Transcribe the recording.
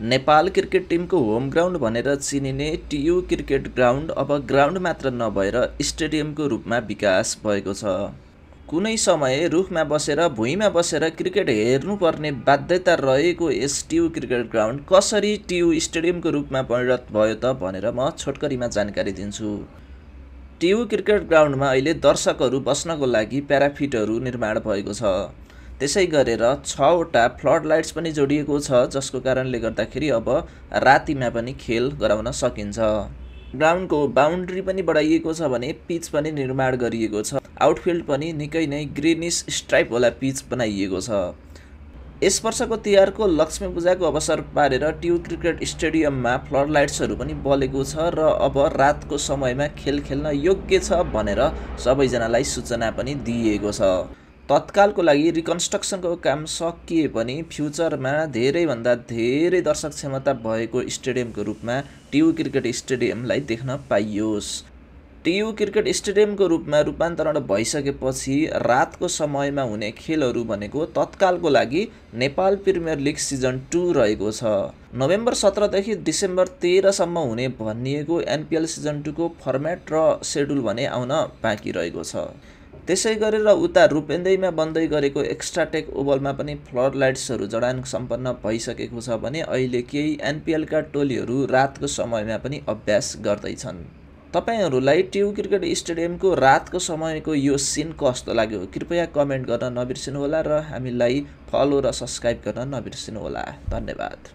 Nepal cricket टिमको home ground भनेर चिनिने टियु क्रिकेट ग्राउन्ड अब ग्राउन्ड मात्र नभएर स्टेडियमको रूपमा विकास भएको छ। कुनै समय रुखमा बसेर भुइँमा बसेर क्रिकेट हेर्नुपर्ने बाध्यता रहेको यस टियु क्रिकेट ग्राउन्ड कसरी टियु स्टेडियमको रूपमा परिणत भयो त भनेर म छोटकरीमा जानकारी दिन्छु। टियु क्रिकेट ग्राउन्डमा अहिले दर्शकहरू बस्नको लागि प्याराफिटहरू निर्माण भएको छ। त्यसै गरेर 6वटा फ्लड लाइट्स पनि जोडिएको छ, जसको कारणले गर्दाखेरि अब रातिमा पनि खेल गराउन सकिन्छ। ग्राउन्डको बााउन्ड्री पनि बढाइएको छ भने पिच पनि निर्माण गरिएको छ। आउटफिल्ड पनि निकै नै ग्रिनिस स्ट्राइपवाला पिच बनाइएको छ। यस वर्षको तिहारको लक्ष्मी पूजाको अवसर पारेर टियु क्रिकेट स्टेडियममा फ्लड लाइट्सहरू पनि बलेको छ र अब रातको समयमा खेल खेल्न योग्य छ भनेर सबैजनालाई सूचना पनि दिइएको छ। तत्कालको लागि रिकन्स्ट्रक्सनको काम सकिए पनि फ्युचरमा धेरैभन्दा धेरै दर्शक क्षमता भएको स्टेडियमको रूपमा टियु क्रिकेट स्टेडियमलाई देख्न पाइयोस्। टियु क्रिकेट स्टेडियमको रूपमा रूपान्तरण भइसकेपछि रातको समयमा हुने खेलहरू भनेको तत्कालको लागि नेपाल प्रिमियर लिग सिजन 2 रहेको छ। नोभेम्बर 17 देखि डिसेम्बर 13 सम्म हुने भनिएको एनपिएल सिजन 2 को फर्मेट र सेड्युल भने आउन बाँकी रहेको छ। त्यसै गरेर उता रूपेन्देहीमा बन्दै गरेको एक्स्ट्राटेक ओभलमा पनि फ्लड लाइट्सहरू जडान सम्पन्न भइसकेको छ भने अहिले केही एनपिएलका टोलीहरू रातको समयमा पनि अभ्यास गर्दैछन्। तपाईहरूलाई टियु क्रिकेट स्टेडियमको रातको समयको यो सिन कस्तो लाग्यो कृपया कमेन्ट गर्न नबिर्सिनुहोला र हामीलाई फलो र सब्सक्राइब गर्न नबिर्सिनुहोला। धन्यवाद।